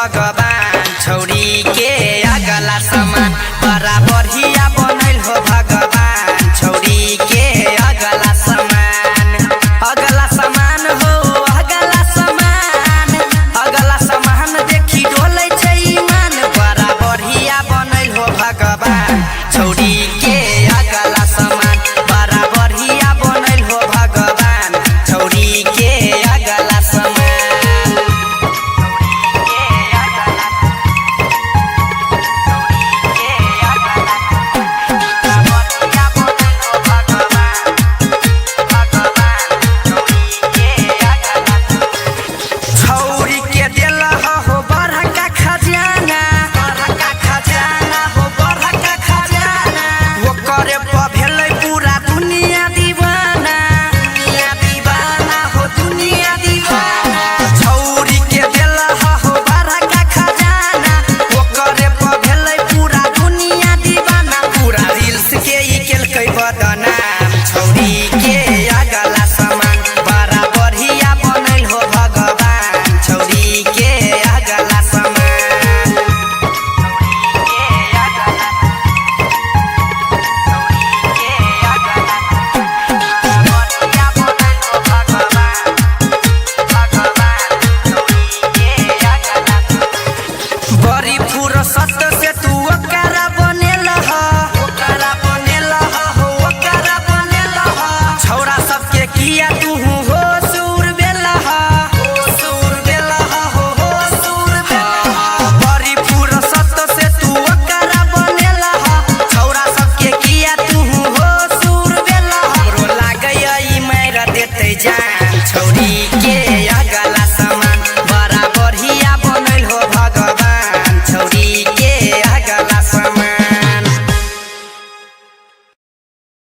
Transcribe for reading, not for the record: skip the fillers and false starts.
भगवान छौरी के अगला समान। बड़ा बढ़िया बनल हो भगवान छौरी के अगला समान। अगला समान हो अगला समान, अगला समान देखी डोलै छै ईमान। बड़ा बढ़िया बनल हो भगवान छौरी के अगला समान। बड़ा बढ़िया बनल हो भगवान छौरी के अगला समान। छौरी के देला हो बड़का खजाना, बड़का खजाना हो बड़का खजाना। ओकरे पर भेलै पूरा दुनिया दीवाना, दुनिया दीवाना हो दुनिया दीवाना। छौरी के देला हो बड़का खजाना, ओकरे पर भेलै पूरा दुनिया दीवाना। पूरा रील्स के ई केलकै बदनाम छौरी के अगला समान। बड़ा बढ़िया बनल हो भगवान छौरी के अगला समान। बड़ी फुर्सत से तू ओकरा बनेल ह, ओकरा बनेल ह हो ओकरा बनेल ह। छौरा सबके किया तू हो सुर बेल ह, हो सुर बेल ह हो हो सुर बेल ह। बड़ी फुर्सत से तू ओकरा बनेल ह, छौरा सबके किया तू हो सुर बेल ह। हमरो लागैया ई मारि देतै जान छौरी के